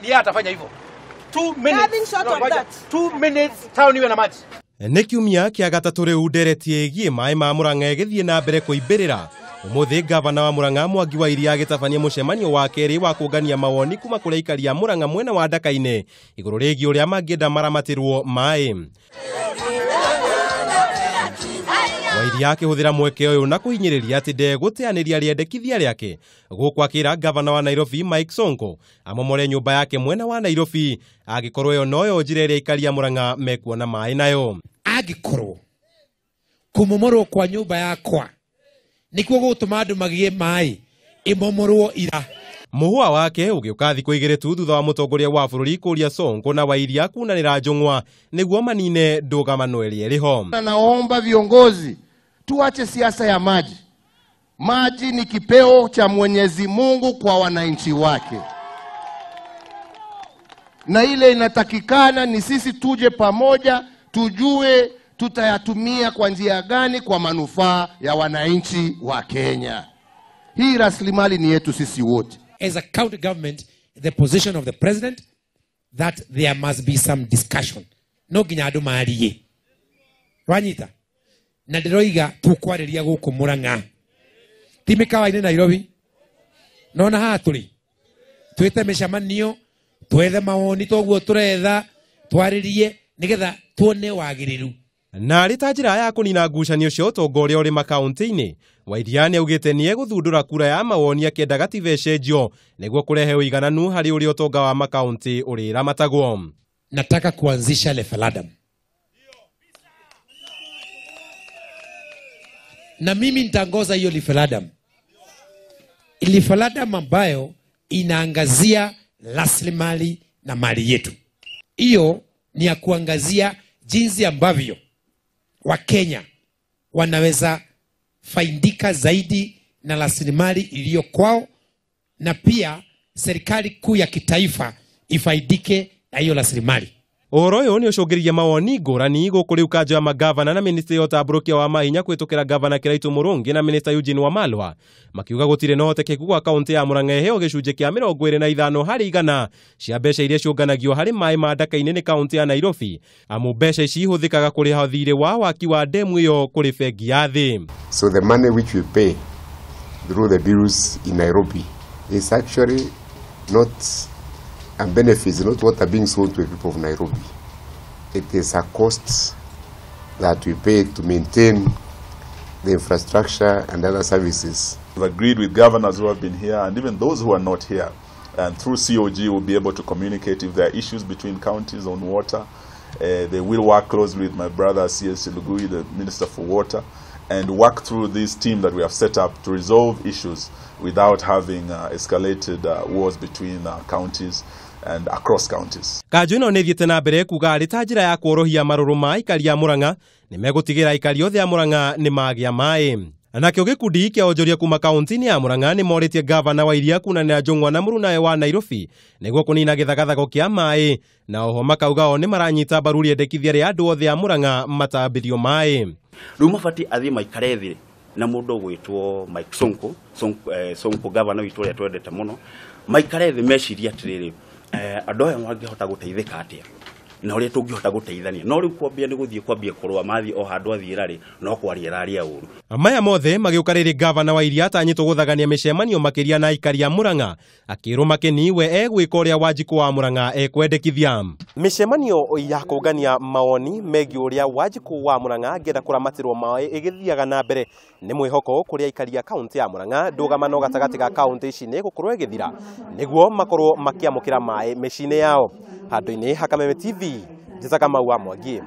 Yeye atafanya hivyo. 2 minutes. Nothing short of that. 2 minutes town iwe na maji. Nĩ kiumia kĩa gatatũ rĩu ndereti ĩgiĩ maĩ ma Murang'a ĩgĩthiĩ na mbere kũimbĩrĩra. Ũmũthĩ gavana wa Murang'a Mwangi wa Iria agĩtabania mũcemanio wa kerĩ wa kũngania mawoni kuma kũrĩ aikari a Murang'a mwena wa Ndaka-inĩ igũrũ rĩgiĩ ũrĩa mangĩenda maramatĩrwo maĩ. Wairia akĩhũthĩra mweke ũyũ na kũhinyĩrĩria atĩ ndegũteanĩria rĩendekithia rĩake gũkũ akĩra gavana wa Nairobi Mike Sonko amomore nyũmba yake mwena wa Nairobi angĩkorwo ĩyo noyo njĩra ĩrĩa aikari a Murang'a mekuona maĩ nayo. Angĩkorwo kũmomorwo kwa nyũmba yakwa nĩkuo gũgũtũma andũ magĩe maĩ, ĩmomorwo ira. Mũhũa wake ũgĩũka thikũ igĩrĩ tu thutha wa mũtongoria wa bũrũri kũria Sonko na Wairia kunanĩra njũng'wa nĩguo manine ndũgamano ĩrĩa ĩrĩ ho. Naomba viongozi tuache siasa ya maji. Maji ni kipeo cha Mwenyezi Mungu kwa wananchi wake, na ile inatakikana ni sisi tuje pamoja, tujue tutayatumia kwa njia gani kwa manufaa ya wananchi wa Kenya. Hii rasilimali ni yetu sisi wote. As a county government, the position of the president that there must be some discussion. No nginya andũ marie. Wanyita? Na ndĩroiga tũkwarĩria gũkũ Murang'a. Ti mĩkawa-inĩ Nairobi. Nona haha tũrĩ. Twĩte mĩcemanio, twethe mawoni toguo tũretha, twarĩrie nĩgetha tuone wagĩrĩru. Na arĩ ta njĩra ya kũnina ngucanio cia ũtonga ũrĩa ũrĩ makaũntĩ-inĩ, Wairia nĩaugĩte nĩegũthundũra kura ya mawoni akĩenda gatiba ĩcenjio nĩguo kũrehe ũigananu harĩ ũrĩa ũtonga wa makaũntĩ ũrĩramatagwo. Nataka kuanzisha referendum. Na mimi nitangoza hiyo referendum. Referendum ambayo inaangazia rasilimali na mali yetu. Hiyo ni ya kuangazia jinsi ambavyo Wakenya wanaweza faidika zaidi na rasilimali iliyo kwao, na pia serikali kuu ya kitaifa ifaidike na hiyo rasilimali. Ũhoro ũyũ nĩ ũcũngĩrĩirie mawoni ngũrani gũkũ rĩu kanjũ ya magavana na ministry ya ũtambũrũkia wa mahinya kũhĩtũkĩra gavana Kĩraitũ Mũrũngĩ na minister Eugene Wamalwa makiuga gũtirĩ na ũhotekeku gwa kaũntĩ ya Murang'a ĩheo gĩcunjĩ kĩa 25 harĩ igana cia mbeca iria ciũnganagio harĩ maĩ ma Ndaka-inĩ nĩ kaũntĩ ya Nairobi, amu mbeca ici ihũthĩkaga kũrĩha thirĩ wa waki wa ndemu ĩyo kũrĩ bengi ya thĩ. So the money which we pay through the bills in Nairobi is actually not and benefits, not what are being sold to the people of Nairobi. It is a cost that we pay to maintain the infrastructure and other services. We've agreed with governors who have been here and even those who are not here. And through COG, we'll be able to communicate if there are issues between counties on water. They will work closely with my brother, C.S. Lugui, the Minister for Water, and work through this team that we have set up to resolve issues without having escalated wars between counties and across counties. Kanjũ ĩno nĩ ĩthiĩte na mbere kuga arĩ ta njĩra ya kuorohia marũrũ ma aikari a Murang'a nĩ megũtigĩra aikari othe a Murang'a nĩ magĩa maĩ. Nakĩo gĩkundi kĩa onjoria kuma kaũntĩ-inĩ ya Murang'a nĩ morĩtie gavana wa Iria kunanĩra njũng'wa na mũrunawe wa Nairobi nĩguo kũnina gĩthagathago kĩa maĩ, na oho makauga o nĩ maranyita mbaru rĩendekithia rĩa andũ othe a Murang'a matambĩrio maĩ. Rĩu mabatiĩ athiĩ maikare thĩ na mũndũ ũgwĩtwo Mike Sonko, Sonko gavana witũ ũrĩa twendete mũno, maikare thĩ mecirie atĩrĩrĩ, andũ aya mangĩhota gũteithĩka atĩa na ũrĩa tũngĩhota gũteithania. No rĩu kwambia nĩ gũthiĩ kwambia kũrũa mathiĩ o handũ athiĩra rĩ, no kwaria araria ũru. Maya mothe magĩũka rĩrĩ gavana wa Iria atanyĩtwo gũthagania mĩcemanio makĩria na aikari a Murang'a akĩrwo Makeni we egwĩka ũrĩa Wanjikũ wa Murang'a ekwendekithia. Mĩcemanio ya kũngania mawoni megiĩ ũrĩa Wanjikũ wa Murang'a angĩenda kũramatĩrwo maĩ ĩgĩthiaga na mbere nĩ mwĩhoko kũrĩ aikari a kaũntĩ ya Murang'a ndũgamano gatagatĩ ga kaũntĩ ici nĩ gũkorwo ĩgĩthira nĩguo makorwo makĩamũkĩra maĩ mĩciĩ-inĩ yao. Handũ-inĩ ha Kameme TV, njĩtaga Mau wa Mwangi.